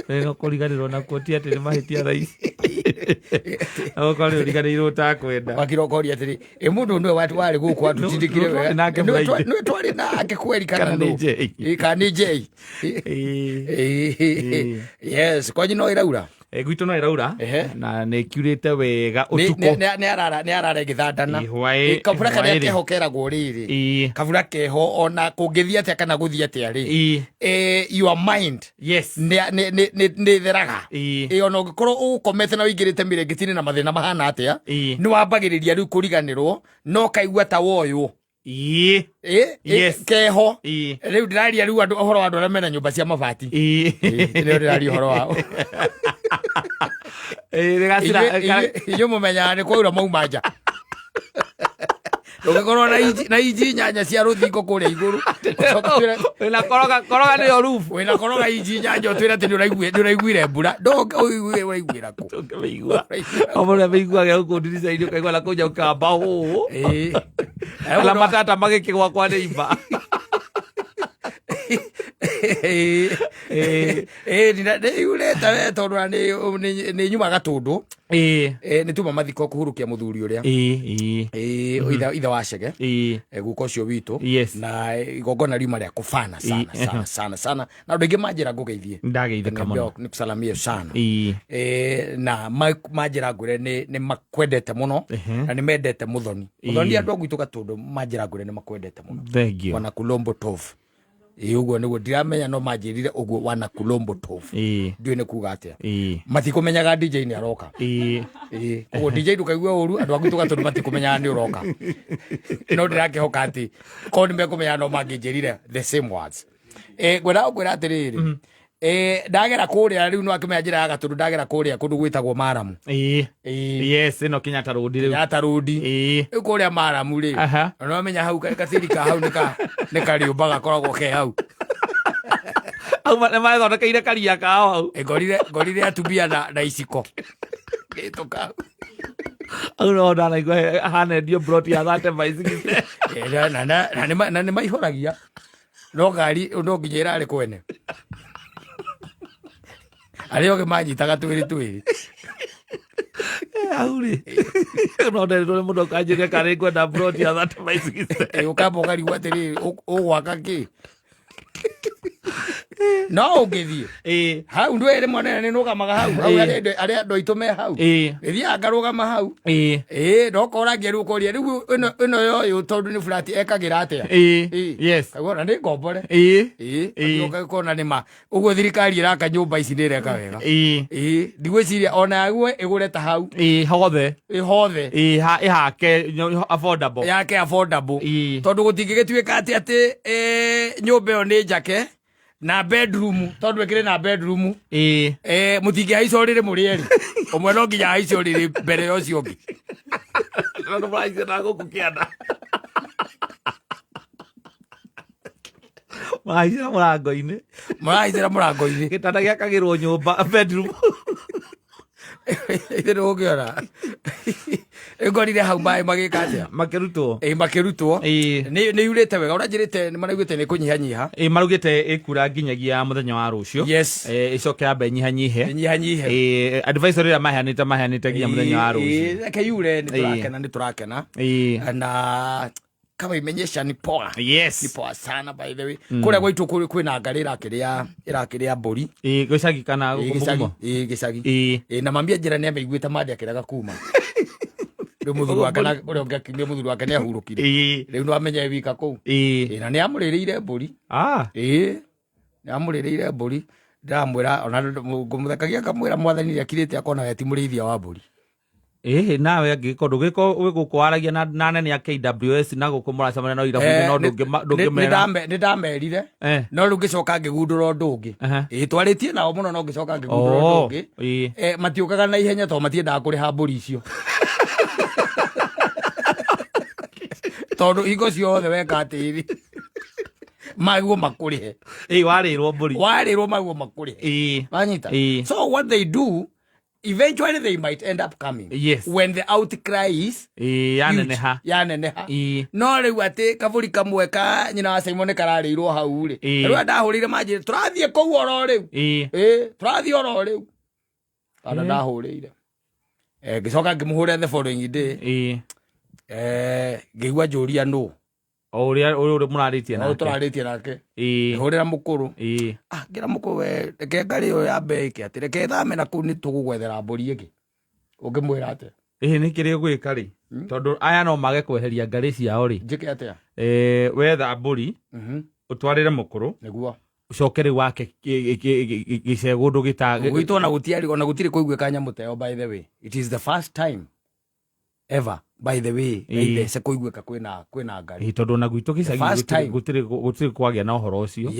Wega kũriganĩrwo nakuo ti atĩ nĩ mahĩtia thaa ici. Okorwo nĩ ũriganĩirwo ũtakwenda. Wakira ũkoria atĩrĩ, ĩ mũndũ nĩwe warĩ gũkũ atũtindĩkire Nũ- nũ wega. twarĩ nake Nĩwe Friday. nĩwe twarĩ nake kweri kana Kana nĩ nũ? Jay. Ĩ, kana nĩ Jay. Ĩĩ. Ĩ, yes, kwanyu no ĩraura? Gwitũ no ĩraura na nĩ kiurĩte wega ũtukũ. Nĩ arara ĩgĩthandana. Ĩ, hwaĩ- Kabura karĩa hwaĩ-rĩ. keho keragwo rĩrĩ, kabura keho ona kũngĩthiĩ atĩa kana gũthiĩ atĩa rĩ, your mind nĩ theraga. Ĩ, ona ũngĩkorwo ũkomete na ũingĩrĩte mĩrĩngĩti-inĩ na mathĩna mahana atĩa, nĩ wambagĩrĩria rĩu kũriganĩrwo na ũkaigua ta woywo. Ĩ, ĩ, keho. Rĩu ndĩraria rĩu andũ ũhoro wa andũ arĩa mena nyũmba cia mabati. Ĩ, nĩo ndĩraria ũhoro wao. Ĩ, rĩgacira- Inyuĩ mũmenyaga nĩ kwaura mauma nja. Ũngĩkorwo na inji 8 cia rũthingo kũrĩa igũrũ, ũcoke ũtwĩre- Wĩna koroga koroga nĩyo roof. Wĩna koroga inji 8 ũtwĩre atĩ nĩ ũraiguire mbura. Ndũngĩ ũigue ũraiguĩra kũ? Ndũngĩmĩigua. O mũndũ amĩiguaga gũkũ ndirica-inĩ ũkaigua na kũu nja ũkamba ũũ. Kana matata magĩkĩgwa kwa neighbor. Nĩ yurĩte we tondũ na nĩ nyuma Gatũndũ. Nĩ tuma mathiko kũhurukia mũthuri ũrĩa. Ĩ, ithe wa Chege. Guka ũcio witũ. Na igongona riuma rĩa kũbana sana sana sana sana, na andũ aingĩ manjĩra ngũgeithie. Ndageithĩka mũno. Nikusalamie sana. Na manjĩra ngwĩre nĩ makwendete mũno na nĩ mendete Mũthoni. Mũthoni, andũ a gwitũ Gatũndũ manjĩra ngwĩre nĩ makwendete mũno. Thank you. Wana Kulombo Tov. Ĩ, ũguo nĩguo ndiramenya, no manjĩrire ũguo, wana Kulombo Tov. Ndiũĩ nĩ kuga atĩa. Matikũmenyaga DJ nĩ aroka. Ĩ, koguo DJ ndũkaigue ũru, andũ a gwitũ Gatũndũ matikũmenyaga nĩ ũroka, no ndĩrakĩhoka atĩ korwo nĩ mekũmenya no mangĩnjĩrire the same words. Ngwenda gũkwĩra atĩrĩrĩ, ndagera kũrĩa rĩu no akĩmenya njĩra ya Gatũndũ, ndagera kũrĩa kũndũ gwĩtagwo Maramu. Yes, ĩno Kenyatta Road rĩu. Kenyatta Road. Rĩu kũrĩa Maramu rĩ, na nĩwamenya hau gatĩri ka hau nĩ kariũmba gakoragwo ke hau. Hau nĩ mathondekeire karia kao hau. Ĩ, ngorire atumia na iciko ngĩtũka hau. Hau no ndanaigua hanendio plot ya 30 by 60. Ĩ, na nĩ maihũragia, no ngari no nginya ĩrarĩ kwene arĩa ogĩ manyitaga twĩrĩ twĩrĩ. Hau rĩ no nderirwo nĩ mũndũ akanjĩria kana nĩ ngwenda plot ya 30 by 60. Ĩ, ũkamba ũkarigwo atĩrĩrĩ, ũgwaka kĩ no ũngĩthiĩ hau ndwĩrĩ mwanene nĩ nũgamaga hau hau. Arĩa andũ aitũ me hau, ĩthiaga ngarũgama hau. Ĩ, no korangia rĩu ũkoria rĩu ĩno yoyũ tondũ nĩ flat ekagĩra atĩa. Kaigua ona nĩ ngombore. Ĩ, ũkona nĩ ma ũguo thirikari ĩraka nyũmba ici nĩ ĩreka wega. Ĩ, ndigwĩciria ona yaguo ĩgũre ta hau. Ĩ, hothe. Ĩ, hothe. Ĩ, ĩhake affordable. Yake affordable, tondũ gũtingĩgĩtuĩka atĩ nyũmba ĩyo nĩ njake na bedroom, tondũ ĩkĩrĩ na bedroom, mũtingĩhaica ũrĩrĩ mũrĩ erĩ, ũmwe no nginya ahaice ũrĩrĩ mbere ya ũcio ũngĩ. Tondũ mũrahaica na gũkũ kĩanda, mũrahaicĩra mũrango-inĩ. Mũrahaicĩra mũrango-inĩ. Gĩtanda gĩakagĩrwo nyũmba bedroom. Ithe nĩ ũngĩona ngorire hau maĩ magĩka atĩa? Makĩrutwo. Ĩ, makĩrutwo. Nĩ yurĩte wega, ũranjĩrĩte nĩ maraugĩte nĩ kũnyihanyiha. Ĩ, marugĩte ĩkura nginyagia mũthenya wa rũciũ. Ĩcoke yambe ĩnyihanyihe. Ĩnyihanyihe. Ĩ, advisory ĩrĩa maheanĩte nginya mũthenya wa rũciũ. Reke yure, nĩ tũrakena, nĩ tũrakena. Na kama imenyesha ni poa. Ni poa sana, by the way. Kũrĩa gwitũ kwĩna ngarĩ ĩrakĩrĩa mbũri. Ĩ, gĩcagi kana Ĩ, gũkũ gĩcagi. mũgumo? Ĩ, gĩcagi. Ĩ, na mami anjĩra nĩ amĩiguĩte mandĩ akĩrega kuma rĩu mũthuri wake na ũrĩa ũngĩ akiumia mũthuri wake nĩ ahurũkire. Rĩu no amenye wika kũu. Ĩ, na nĩ amũrĩrĩire mbũri. Ĩ, nĩ amũrĩrĩire mbũri. Ndĩramwĩra ona ngũmũthekagia ngamwĩra mwathani nĩ akirĩte akona we ti mũrĩithia wa mbũri. Ĩhĩ, nawe angĩgĩkorwo ndũgĩkorwo wĩ gũkũ waragia na anene a KWS na gũkũ mũracemania no irabu-inĩ, no ndũngĩmera. Nĩ ndamerire, no rĩu ngĩcoka ngĩgundũra ũndũ ũngĩ. Ĩ, twarĩtie nao mũno, no ngĩcoka ngĩgundũra ũndũ ũngĩ. Matiũkaga na ihenya tondũ matiendaga kũrĩha mbũri icio, tondũ hingo ciothe weka atĩrĩ maguo makũrĩhe. Ĩ, warĩrwo mbũri. Warĩrwo maguo makũrĩhe. Wanyita? Ĩ. So what they do Eventually they might end up coming when the outcry is Ĩĩ, yaneneha. huge. Yaneneha. No rĩu atĩ kabũri kamwe ka nyina wa Simon kararĩirwo hau rĩ, rĩu ndahũrĩire manjĩre tũrathiĩ kũu oro rĩu. Ĩĩ, tũrathiĩ oro rĩu kana ndahũrĩire. Ngĩcoka ngĩmũhũrĩra the following day. Ngĩigua njũria nũ. O ũrĩa ũrĩa mũrarĩtie no nake. Tũrarĩtie nake. Ngĩhũrĩra mũkũrũ. Ah, ngĩra mũkũrũ, we reke ngarĩ ĩyo yambe ĩke atĩ reke ĩthame na kũu, nĩ tũgũgwethera mbũri ĩngĩ. Ũngĩmwĩra atĩa? Ĩĩ, nĩ kĩrĩa ũgwĩka rĩ, tondũ aya no mage kweheria ngarĩ ciao rĩ. Njĩke atĩa? Wetha mbũri ũtwarĩre mũkũrũ. Nĩguo. Ũcoke rĩu wake gĩcegũ ndũ gĩta. Gwitũ ona gũtiarĩ, ona gũtirĩ kũiguĩka nyamũ ta ĩyo. By the way, it is the first time ever, by the way, gaithece kũiguĩka kwĩna ngari. Ĩĩ, tondũ ona gwitũ gĩcagi First time. gũtirĩ kwagĩa na ũhoro ũcio.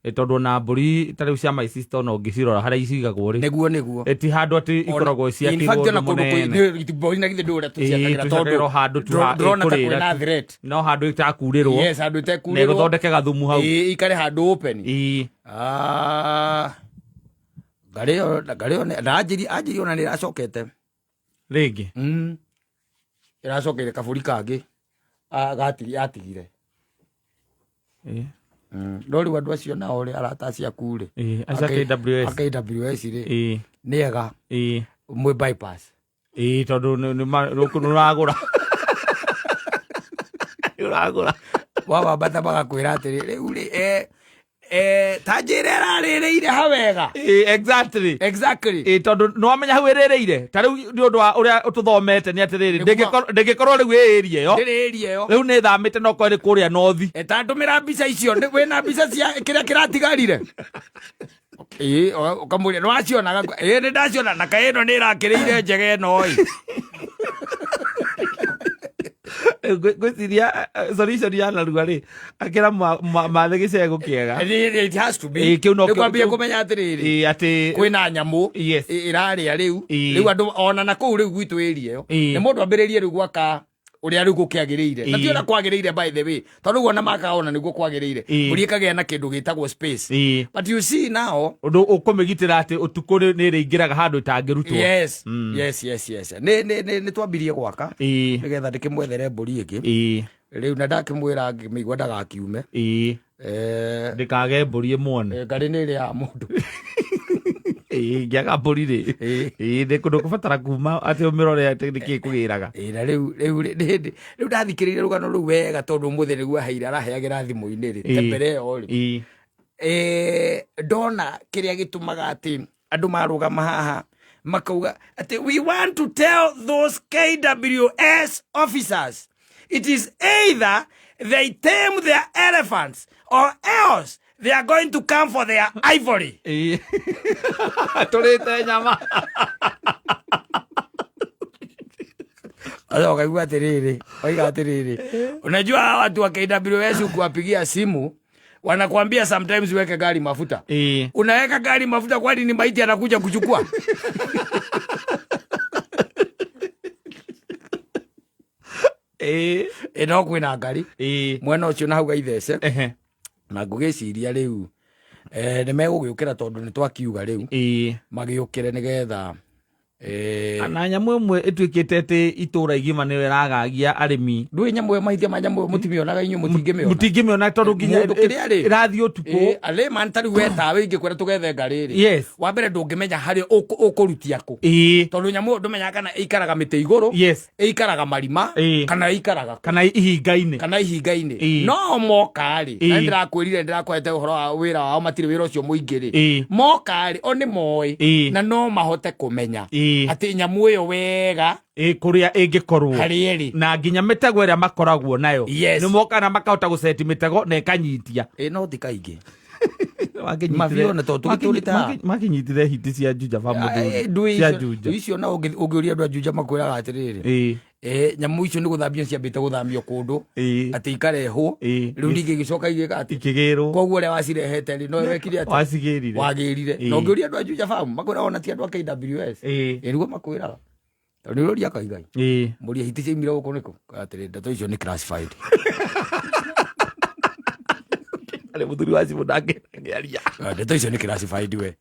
Tondũ ona mbũri ta rĩu cia my sister, ona ũngĩcirora harĩa icigagwo rĩ, Nĩguo. Ti handũ atĩ ikoragwo In fact, ciakĩirwo ona ũndũ kũndũ mũnene. mbũri na githĩ ndũ ũrĩa tũciakagĩra, tũciakagĩrwo tondũ handũ tu ndũrona ta ĩkũrĩra kwĩna tu. threat. No handũ ĩtakurĩrwo. Yes, handũ na ĩtekurĩrwo. ĩgũthondeke gathumu hau. Ĩĩ, ikare handũ open. Ah, ngarĩ ĩyo na anjĩri ona nĩ ĩracokete rĩngĩ. Ĩracokeire kabũri kangĩ. Ah, yatigire. No rĩu andũ acio nao rĩ, arata acio aku rĩ, Ĩĩ, acio a KWS. A KWS rĩ, nĩ ega mwĩ bypass. Ĩĩ, tondũ nĩ ũragũra nĩ ũragũra. Wawambata magakwĩra atĩrĩ, rĩu rĩ, ta njĩra ĩrarĩrĩire hawega. Ĩĩ, exactly. Exactly. Ĩĩ, tondũ nĩwamenya hau ĩrĩrĩire ta rĩu nĩ ũndũ wa ũrĩa tũthomete nĩ atĩrĩrĩ, ndĩngĩkorwo rĩu ĩ area ĩyo. Ndĩrĩ area ĩyo. Rĩu nĩ ĩthamĩte, no korwo ĩrĩ kũrĩa north. Ta ndũmĩra mbica icio. Wĩna mbica cia kĩrĩa kĩratigarire? Ĩĩ, ũkamũria nĩ waciona, ĩĩ nĩ ndaciona, na kaĩ ĩno nĩ ĩrakĩrĩire njega ĩno ĩ. Ngwĩciria solution ya narua rĩ, akĩra mathe gĩcegũ kĩega. It has to be. Ĩĩ, kĩu no Nĩ kwambia kĩu- kũmenya atĩrĩrĩ, atĩ kwĩna nyamũ ĩrarĩa rĩu. Rĩu andũ ona na kũu rĩu gwitũ area ĩyo, nĩ mũndũ ambĩrĩrie rĩu gwaka ũrĩa rĩu gũkĩagĩrĩire, na ti ũrĩa kwagĩrĩire, by the way, tondũ rĩu ona makaga ona nĩguo kwagĩrĩire. Mbũri ĩkagĩa na kĩndũ gĩtagwo space. But you see now, ũndũ ũkũmĩgitĩra atĩ ũtukũ nĩ ĩrĩingĩraga handũ ĩtangĩrutwo. Yes, nĩ twambirie gwaka nĩgetha ndĩkĩmwethere mbũri ĩngĩ rĩu, na ndakĩmwĩra ngĩmĩigua ndagakiume. Ndĩkage mbũri ĩmuone. Ngarĩ nĩ ĩrĩ ya mũndũ. Ĩĩ, ingĩaga mbũri rĩ, nĩ kũndũ kũbatara kuma atĩ ũmĩrore atĩ nĩkĩ kũgĩraga. Ĩĩ, na rĩu rĩ, hĩndĩ rĩu ndathikĩrĩire rũgano rũu wega, tondũ ũmũthĩ nĩguo aheire araheagĩra thimũ-inĩ rĩ, ta mbere ĩyo rĩ, ndona kĩrĩa gĩtũmaga atĩ andũ marũgama haha makauga atĩ we want to tell those KWS officers it is either they tame their elephants or else they are going to come for their ivory. Tũrĩte nyama. Sasa wakaigua atĩrĩrĩ, waiga atĩrĩrĩ, unajua hawa watu wa KWS ukiwapigia simu wanakuambia sometimes uweke gari mafuta. Unaweka gari mafuta, kwani ni maiti anakuja kuchukua? Ĩ, no kwĩna ngari mwena ũcio na hau gaithece. Na ngũgĩciria rĩu nĩ megũgĩũkĩra, tondũ nĩ twakiuga rĩu magĩũkĩre nĩgetha Na nyamũ ĩmwe ĩtuĩkĩte atĩ itũũra igima nĩyo ĩragagia arĩmi. Ndũĩ nyamũ ĩyo, mahithia ma nyamũ ĩyo mũtimĩonaga inyuĩ, mũtingĩmĩona. Mũtingĩmĩona tondũ nginya Mũndũ kĩrĩa rĩ, ĩrathiĩ ũtukũ. Layman, ta rĩu we tawe ingĩkwĩra tũgethe ngarĩ rĩ, wa mbere ndũngĩmenya harĩa ũkũrutia kũ, tondũ nyamũ ĩyo ndũmenyaga kana ĩikaraga mĩtĩ igũrũ, ĩikaraga marima, kana ĩikaraga kũ. Kana ihinga-inĩ. Kana ihinga-inĩ. No moka rĩ, na ndĩrakwĩrire ndĩrakwete ũhoro wa wĩra wao, matirĩ wĩra ũcio mũingĩ rĩ, moka rĩ, o nĩ moĩ na no mahote kũmenya atĩ nyamũ ĩyo wega Kũrĩa ĩngĩkorwo harĩa ĩrĩ. Na nginya mĩtego ĩrĩa makoragwo nayo, nĩ moka na makahota gũceti mĩtego na ĩkanyitia. Ĩ, no ti kaingĩ. Mabione tondũ tũgĩtũrĩte haha. Makinyitire hiti cia Juja ba mũthuri ndũĩ cia icio Juja. Icio na ũngĩũria andũ a Juja makwĩraga atĩrĩrĩ, nyamũ icio nĩ gũthambio ciambĩte gũthamio kũndũ, atĩ ikarehwo, rĩu ningĩ igĩcoka igĩka atĩ Ikĩgĩrwo. Koguo ũrĩa wacirehete rĩ, no wekire atĩ wacigĩrire. Wagĩrire. Na ũngĩũria andũ a Juja Farm makwĩraga ona ti andũ a KWS. Ĩ, nĩguo makwĩraga, tondũ nĩ ũroria kaigai mũria hiti ciaimire gũkũ nĩkũ, atĩrĩ ndeto icio nĩ classified. Arĩ mũthuri wa cibũ nake akĩaria. Ah, ndeto icio nĩ classified we.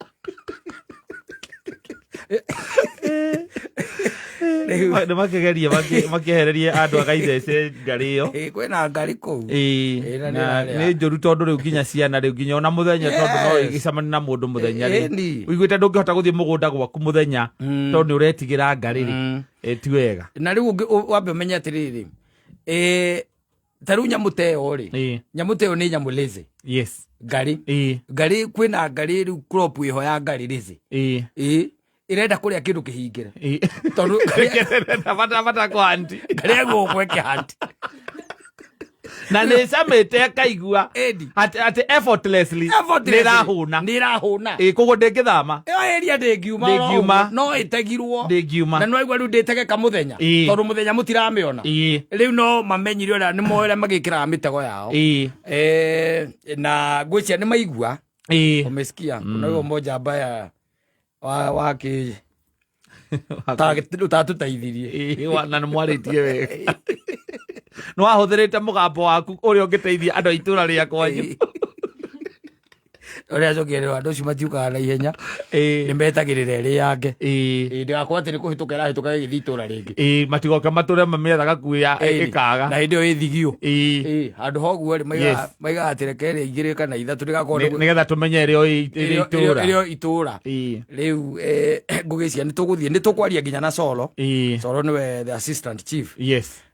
Rĩu- Nĩ makĩgerie makĩehererie andũ agaithece ngarĩ ĩyo. Ĩ, kwĩna ngari kũu. Ĩĩ, Ĩ, na na nĩ ĩrarĩa. nĩ njũru tondũ rĩu nginya ciana rĩu nginya ona mũthenya tondũ no Yes. ĩgĩcemania na mũndũ mũthenya rĩ, Ĩni. ũiguĩte ndũngĩhota gũthiĩ mũgũnda gwaku mũthenya tondũ nĩ ũretigĩra ngarĩ rĩ. Ĩ, ti wega. Na rĩu wambe ũmenye atĩrĩrĩ, ta rĩu nyamũ ta ĩyo rĩ, nyamũ ta ĩyo nĩ nyamũ lazy. Ngari. Ngari, kwĩna ngari rĩu, crop ĩho ya ngari lazy. Ĩ, ĩrenda kũrĩa kĩndũ kĩhingĩre tondũ Bata bata kwa anti. Ngari egũkwo ĩkĩhanti. Na nĩ ĩcamĩte ĩkaigua Ĩni. atĩ effortlessly nĩ ĩrahũna. Nĩ ĩrahũna. Ĩ, koguo ndĩngĩthama. Ĩyo area ndĩngiuma oro Ndĩngiuma. ũguo, no ĩtegirwo. Ndĩngiuma. Na nĩwaigua rĩu ndĩtegeka mũthenya, tondũ mũthenya mũtiramĩona. Rĩu no mamenyire ũrĩa nĩ moĩ ũrĩa magĩkĩraga mĩtego yao. Na ngwĩciria nĩ maigua. Umesikia kuna huyo mmoja ambaye wa kĩ ũtatũteithirie. Ĩ, na nĩ mwarĩtie wega, nĩ wahũthĩrĩte mũgambo waku ũrĩa ũngĩteithia andũ a itũra rĩa kwanyu. Ũrĩa acokire rĩu andũ acio matiũkaga na ihenya, nĩ metagĩrĩra ĩrĩ yange. Ĩ, ndĩgakorwo atĩ nĩ kũhĩtũka ĩrahĩtũka ĩgĩthiĩ itũra rĩngĩ. Ĩ, matigoke matũre mamĩethaga kuya. Ĩkaga. Na hĩndĩ ĩyo ĩthigio. Ĩ, handũ ha ũguo rĩ, maigaga atĩ reke ĩrĩa igĩrĩ kana ithatũ ndĩgakorwo Nĩgetha tũmenye ĩrĩa ĩrĩ itũra. Ĩrĩo itũra. Rĩu ngũgĩcia nĩ tũgũthiĩ, nĩ tũkwaria nginya na Solo. Solo nĩwe the assistant chief,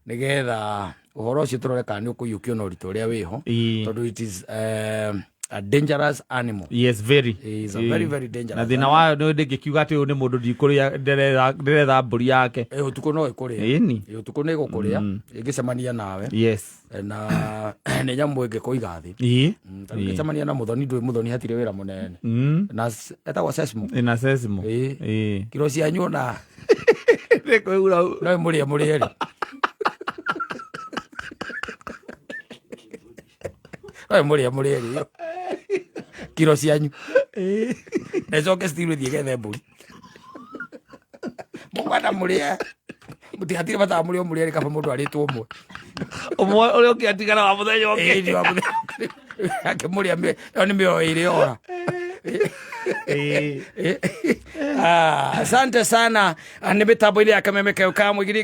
nĩgetha ũhoro ũcio tũrore kana nĩ ũkũiyũkio na ũritũ ũrĩa wĩho, tondũ it is a dangerous animal. Yes, very. Is a very very dangerous. Na thĩna wayo nĩ ndĩngĩkiuga atĩ ũyũ nĩ mũndũ ndikũrĩa, ndĩretha mbũri yake. Ĩ, ũtukũ no ĩkũrĩa. Ĩ, ũtukũ nĩ ĩgũkũrĩa ĩngĩcemania nawe. Na nĩ nyamũ ĩngĩkũiga thĩ. Ta rĩu ĩngĩcemania na mũthoni, ndũĩ mũthoni hatirĩ wĩra mũnene. Na etagwo sesmo. Ĩna sesmo. Ĩ. Kiro cianyu ona Nĩ kwĩgura. No ĩmũrĩe mũrĩe rĩ, no ĩmũrĩe mũrĩe rĩ kiro cianyu, na ĩcoke still ĩthiĩ gethe mbũri mũkwenda mũrĩe. Mũtihatirĩ bata wa mũrĩo mũrĩe rĩ, kaba mũndũ arĩtwo ũmwe. Ũmwe ũrĩa ũngĩ atigara wa mũthenya ũngĩ. Ĩĩ, nĩ wa mũthenya akĩmũrĩa ĩyo nĩ mĩoyo ĩrĩ yora. Ah, asante sana. Ah, nĩ mĩtambo-inĩ ya kameme keo ka mũigiri.